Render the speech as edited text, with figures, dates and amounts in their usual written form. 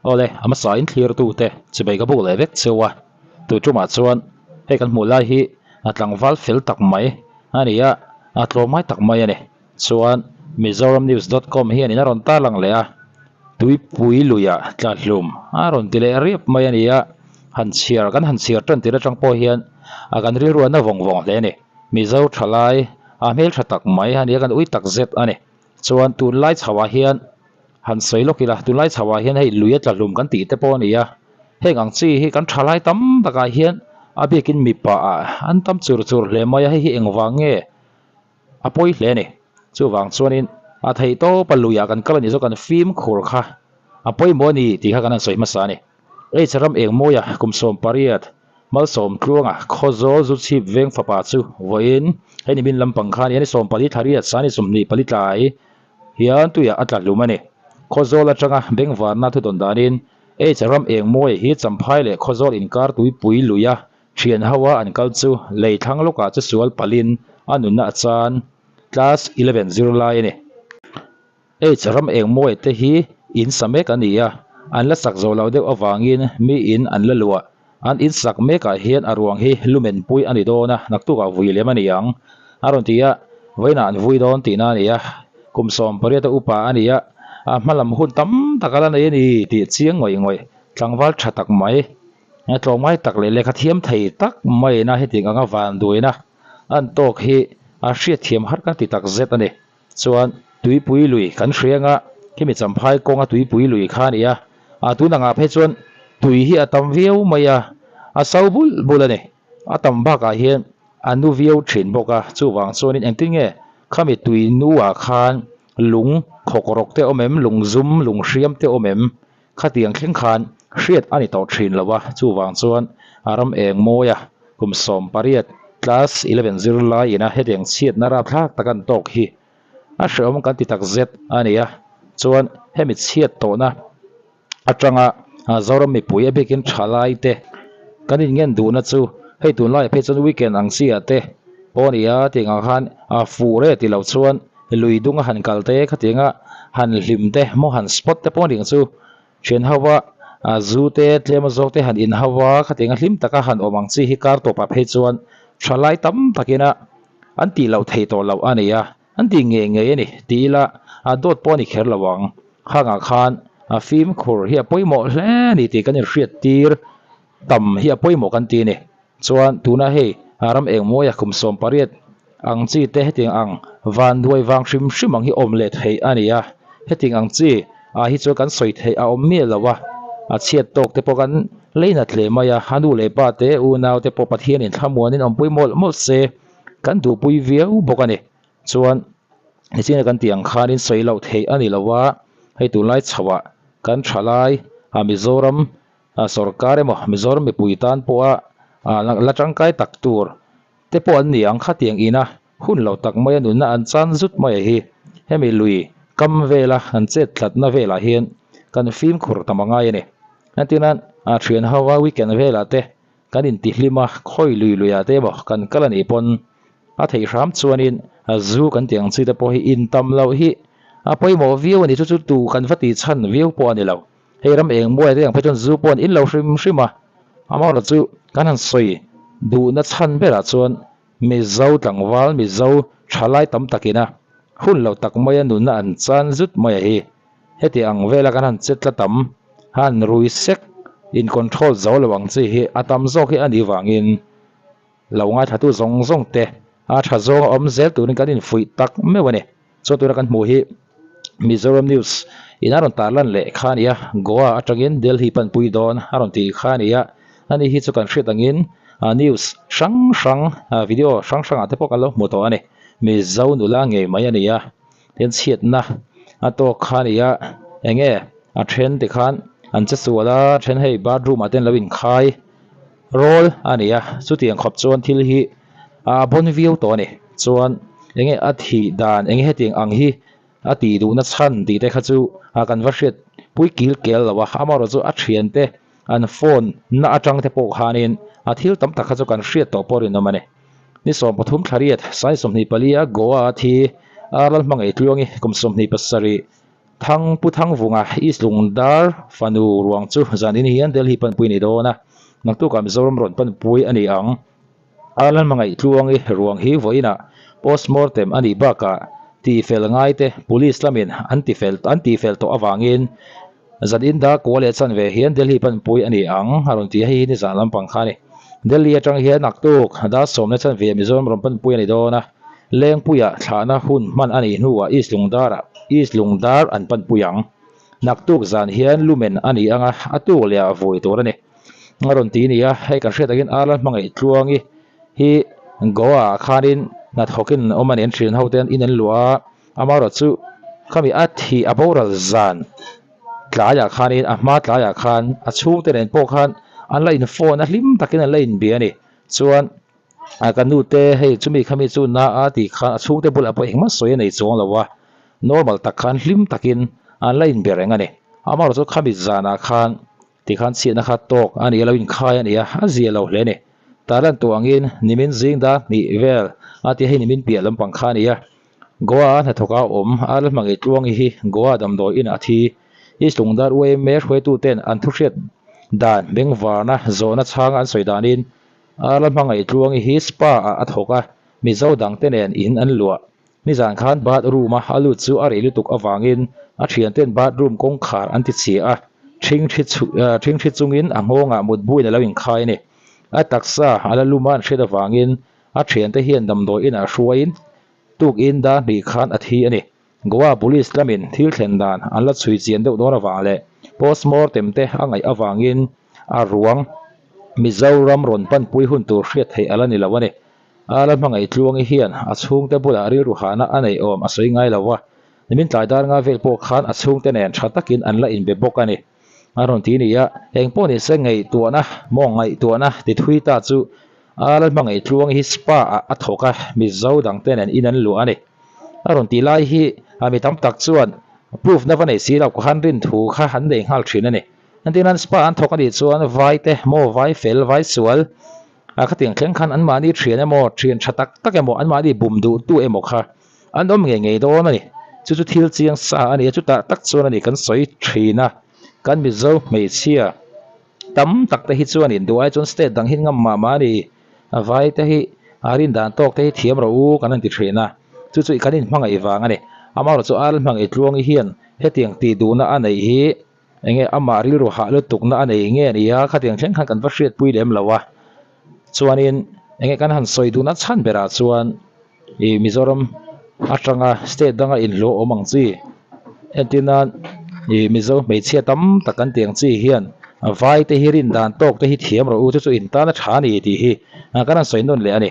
Awle, a hmasa in thlirtute chibei ka buk leh vek cheu a, tu tumah chuan hei kan hmuh lai hi a tlangval fel tak mai a ni a, a tlawmngai tak mai a ni. Chuan Mizoramnews dot com hianin a rawn tarlang leh a, Tuipui luiah tla hlum a rawn ti leh riap mai a ni a, han chhiar kan han chhiar tan tir atang pawh hian a kan rilru a na vawng vawng hle a ni. Mizo thalai a hmeltha tak mai a ni a, kan ui tak zet a ni. Chuan tunlai chhoah hian han sawi lawk ila, tunlai chhoah hian hei lui a tla hlum kan tih te pawh a ni a, heng ang chi hi kan thalai tam takah hian a biakin mipa ah an tam chur chur hle mai a, hei hi engvang nge a pawi hle a ni. Chuvang chuanin a theih tawp a luiah kan kal a nih chu kan fimkhur kha a pawimawh a ni tih kha kan han sawi hmasa a ni. H ram engmawia kum 18 Malsawmtluanga Khawzawl zu chhip veng fapa chu vawiin hei ni min lampang khan hian 14 thla riat sani 24 tlai hian tuiah a tla hlum a ni. Khawzawl atanga bengvarna thudawn danin H ram engmawia hi Champhai leh Khawzawl inkar tuipui luia thian hoa an kal chu lei thlang lawkah chu sual palhin a nunna a chan class 11 zirlai a ni. H ram engmawia te hi in sa mek a ni a, an la sak zawh loh deuh avangin mi in an la luah. An in sak mekah hian a ruang hi lumen pui a ni dawn a, naktukah vui lem a ni ang a rawn ti a, vawiinah an vui dawn tihna a ni a, kum 18 a upa a ni a, a hmalam hun tam tak a la nei a ni tih chiang ngawih ngawih tlangval tha tak mai, tlawmngai tak leh lehkha thiam thei tak maiin a hetiang anga vanduaina an tawk hi a hriatthiam har kan ti tak zet a ni. Chuan tuipui lui kan hria anga khimi champhai kawnga tuipui lui kha a ni a, ah tun angah phei chuan tui hi a tam viau mai a, a so bul bul a ni. A tam bakah hian a nu viau thin bawk a, chuvang chuanin engtin nge khami tui nu ah khan lung khawk rawk te awm em, lung zum, lung hriam te awm em, khatiang thleng khan hriat a ni tawh thin lo a, chuvang chuan a ram eng mawi a, kum 18 class 11 zirlai ina hetiang chhiatna rapthlak tak an tawk hi a hrehawm kan ti tak zet a ni a, chuan hemi chhiat tawhna atanga Zoram mipui a biakin thalai te kan inngen duhna chu hei tunlaiah phei chuan weekend ang chiah te pawh a ni a tih ang khan a fuh reh tih loh chuan lui dung a han kal te khatianga han hlim te maw han spot te pawh a ni ang chu thian ho a zu te tlem a zawk te han in ho a khatianga hlim taka han awm ang chi hi kar tawpah phei chuan thalai tam takin a an tih loh theih tawh loh a ni a an tih ngei ngei a ni tih ila a dawt pawh a ni kher lo ang khangah khan a fimkhur hi a pawimawh hle a ni tih kan inhriat tir tam hi a pawimawh kan ti a ni. Chuan tuna hei ram engmawia kum 18 ang chi te hetiang ang vanduai vang hrim hrim ang hi awm leh theih a ni a, hetiang ang chi ah hi chuan kan sawi theih a awm miah lo a, a chhiat tawk te pawh kan lei nat hle mai a, a nu leh pa te unau te pawh Pathianin thlamuanin awmpui mawlh mawlh se kan duhpui viau bawk a ni. Chuan nichina kan tih ang khanin sawi loh theih a ni lo a, hei tunlai chhoah kan thalai a Mizoram A sorkar emaw Mizoram mipui tan pawha la tangkai tak tur te pawh an ni ang khatiang ina hun lo tak maia nunna an chan zut mai a hi. Hemi lui kam vela an chet tlatna velah hian kan fimkhur tam a ngai a ni. Entirna a thian ho a weekend velah te kan intihlim a, khawi lui luiah te emaw kan kal a nih pawn a theih hram chuanin zu kan tih ang chi te pawh hi intam loh hi a pawimawh viau a ni. Chu chu tu kan va tih chhan viau pawh a ni lo. Hei ram eng muai te ang phei chuan zu pawh an in lo hrim hrim a, amaherawhchu chu kan han sawi duhna chhan berah chuan Mizo tlangval, Mizo thalai tam takina hun lo tak maia nunna an chan zut mai a hi. Heti ang vela kan han che tla tam, han rui sek, in control zo lo ang chi hi a tam zawk hi a nih vangin lo ngaithlatu zawng zawng te a tha zawng a awm zel turin kan infuih tak meuh a ni. Chuan tuna kan hmuh hi Mizoram News in a rawn tarlan leh kha a ni a, Goa atangin Delhi panpui dawn a rawn tih kha a ni a, ani hi chu kan hriat angin news hrang hrang video hrang hrangah te pawh kan lo hmu tawh a ni. Mizo nula ngei mai a ni a, tin chhiatna a tawk kha a ni a, enge a then ti khan an che sual a, then hei bathroom ah te an lo inkhai rawl a ni a, chutiang khawp chuan thil hi a bawn viau tawh a ni. Chuan enge a thih dan enge hetiang ang hi a tih duhna chhan tih te kha chu a kan va hriat pui kil kel lo a, amaherawh chu a thian te an phone na atang te pawh khanin a thil tam tak kha chu kan hriat tawh pawh rinawm a ni. Ni 13 thla riat sai 24 a Goa a thi a ral hmangaih tluangi kum 27. Thang Pu Thangvunga East Lungdar fanu ruang chu zanin hian Delhi panpui a ni dawn a, naktukah Mizoram rawn panpui a ni ang. Ireland hmangaih tluangi ruang hi vawiinah postmortem a nih bakah tihfel ngaite police lamin an tifel an tihfel tawh avangin zanin dar kua leh chanve hian Delhi panpui a ni ang a rawn ti a, hei hi nizan lampang kha a ni. Delhi atang hian naktuk dar sawmna chanve Mizoram rawn panpui a ni dawn a, Lengpuiah thlahna hun hman a nih hnuah East Lungdarah East Lungdar an panpui ang. Naktuk zan hian lumen a ni ang a, a tuk leh ah vawi tur a ni. A rawn ti ni a, hei kan hriat takin Arlan hmangaih tluangi hi Goa ah khanin hnathawkin an awm a ni, an thian ho te in an luah a, amaherawh chu khami a thih a boral zan tlaiah khanin a hma tlaiah khan a chhungte nen pawh khan an la in phone a hlim takin an la inbia a ni. Chuan a ka nu te hei chumi khami chu na a tih khan a chhungte bulah pawh engmah sawi a nei chuang lo a, normal tak khan hlim takin an la inbe reng a ni. Amaherawh chu khami zanah khan tikhan chhiatna kha tawk a ni a, lo inkhai a ni a, a zia lo hle a ni. Tarlan tawh angin nimin zing dar hnih vel a tia hei nimin piah lampang kha a ni a, Goa a hnathawk a awm a la hmangaih tluangi hi Goa damdawi inah a thi. East Lungdar yma hruaituten an thuhriat dan bengvarna zawhna chhanga an sawi danin A la hmangaih tluangi hi spa ah a thawk a, Mizo dangte nen in an luah. Nizan khan bathroom a a lut chu a rei lutuk avangin a thianten bathroom kawngkhar an ti chhia a, ṭhingṭhi ṭhingṭhi chungin a nghawngah mutbuin a lo inkhai a ni. A taksa a la lum a an hriat avangin a thiante hian damdawi inah hruaiin tukin dar hnih khan a thi a ni. Goa Police lamin thil thlen dan an la chhui chian deuh dawn avang leh postmortem te a ngaih avangin a ruang Mizoram rawn panpui hun tur hriat theih a la ni lo a ni. A la hmangaih tluangi hian a chhungte bulah rilru hahna a neih awm a sawi ngai lo a, nimin tlai dar nga vel pawh khan a chhungte nen tha takin an la inbe bawk a ni. A rawn ti ni a, eng pawh ni se ngaihtuahna maw ngaihtuahna ti thui ta chu a la hmangaih tluangi hi spa ah a thawk a, Mizo dangte nen in an luah a ni. A rawn tih lai hi a mi tam tak chuan proof na va nei si lo khan rin thu kha an nei nghal thin a ni. Entir nan spa an thawk a nih chuan vai te maw vai fel vai sual a khatiang thleng khan an mahni thian emaw thian tha tak tak emaw an mahni bum duh tu emaw kha an awm ngei ngei dawn a ni. Chu chu thil chiang sa a ni a chutah tak chuan a ni kan sawi thin a kan Mizo hmeichhia tam tak te hi chuan in duh ai chuan state dang hi ngam mah mah a ni. A vai te hi a rin dan tawk te hi thiam rawh u kan han ti thin a, chu chu kan inhmangaih vang a ni. Amaherawh chu Al hmangaih tluangi hian hetiang tih duhna a neih hi enge amah rilru hah lutukna a nei nge ni a, khatiang thleng khan kan va hriatpui lem lo a. Chuanin enge kan han sawi duhna chhan berah chuan ih Mizoram atanga state danga inhlawh awm ang chi entir nan ih Mizo hmeichhia tam tak kan tih ang chi hian vai te hi rin dan tawk te hi thiam rawh u chu chu in tan a tha a ni tih hi kan han sawi nawn leh a ni.